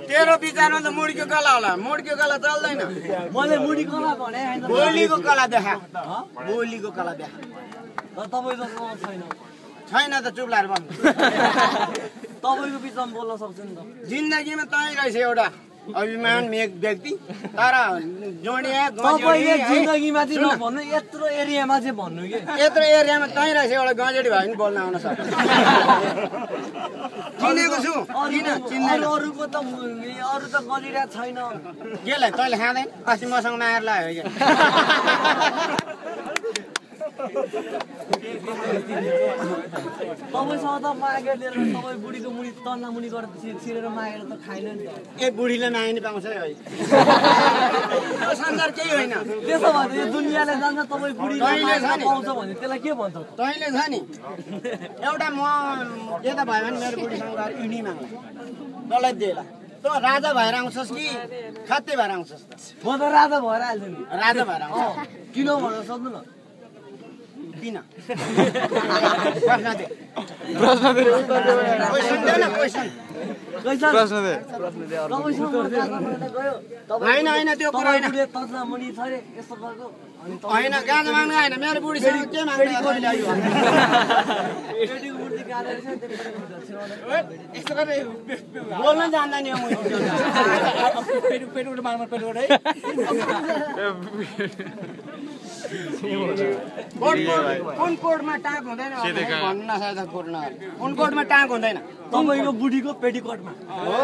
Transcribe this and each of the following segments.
तेरो विचारमा त मुडीको कला होला मुडीको कला चल्दैन मैले मुडी कला भने हैन बोलीको कला देखा बोलीको कला देखा तपाईको छैन छैन त चुप लाएर बस्नु तपाईको बिचमा बोल्न सक्छु नि त जिन्दगीमा तै रहेछ एउटा अभिमान व्यक्ति तर जोडिया तपाईले जिन्दगीमा चाहिँ नभन्नु यत्रो एरियामा चाहिँ भन्नु के यत्रो एरियामा तै रहेछ एउटा गजेडी भाइ पनि बोल्न आउन सक्छ चिनेको छु किन चिन्दैन अरुको त अरु त गरिरा छैन केलाई तैले खाँदैन अस्ति मसँग मागेर लाग्यो के तपाईसँग त मागेर लिएर तपाई बुढीको मुडी तन्ना मुडी गरेर छिरेर मागेर त खाइन नि त ए बुढीले माग्ने पाउँछ है यो संसार केही होइन त्यसो भए यो दुनियाँले जान्छ तपाई बुढीले माग्न पाउँछ भने त्यसलाई के भन्छ तैँले छ नि एउटा म यता भयो भने मेरो बुढीसँग गएर इडी माग्ला तँलाई दिएला तँ राजा भएर आउँछस् कि खाते भएर आउँछस् त म त राजा भएर आल्छु नि राजा भएर आउँछ किन भन्न सक्नु न किन प्रश्न दे क्वेसन दे न क्वेसन प्रश्न दे होइन होइन त्यो कुरा होइन तन्ना मुडी छ रे यस्तो गर्को अनि होइन गाजा माग्नु आएन मेरो बुढीसँग के माग्नु पेटीको मुडी गालेर चाहिँ यस्तो गरेर बोल्न जान्दैन यो पेटबाट मार्न पेटबाट है कुन कोडमा टाँक हुँदैन भन्नु नसक्दा कोड नगर कुन कोडमा टाँक हुँदैन तपाईको बुढीको पेटीकोटमा हो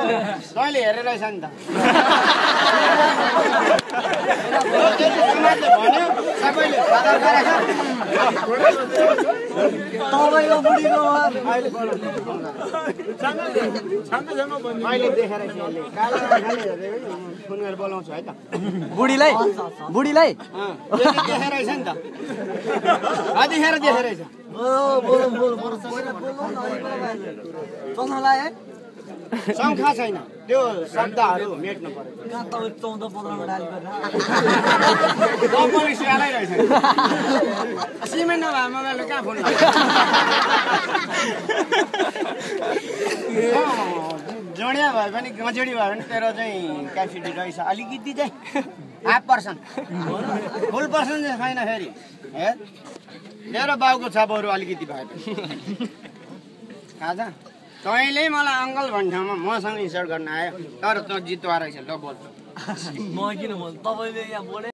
तैँले हेरेर रहेछ नि त भन्यो सबैले आधार गरेछ तपाईको बुढीको अहिले देखेर फोन गरेर बोलाउँछु है त बुढीलाई बुढीलाई देखेर रहेछ नि त अतिखेर देखेर रहेछ चस्मा लाए शङ्खा छैन त्यो शब्दहरू मेट्नु पर्यो कहाँ तपाईँ 14-15 डायल गरेर कम्पनी स्यालै रहेछ सिमेन्ट नभए मोबाइलले कहाँ फोन जोडिया भयो भने गजेडी भयो भने तेरो चाहिँ क्यापेसिटी रहेछ अलिकति चाहिँ 5% फुल पर्सेन्ट चाहिँ छैन फेरि हे मेरो बाउको छ बरु अलिकति भयो थाहा छ तैँले मलाई अङ्कल भन्ने ठाउँमा मसँग इन्सल्ट गर्न आयो तर तँ जितुवा रहेछ ल बोल्छ म किन भन्नु तपाईले यहाँ बोले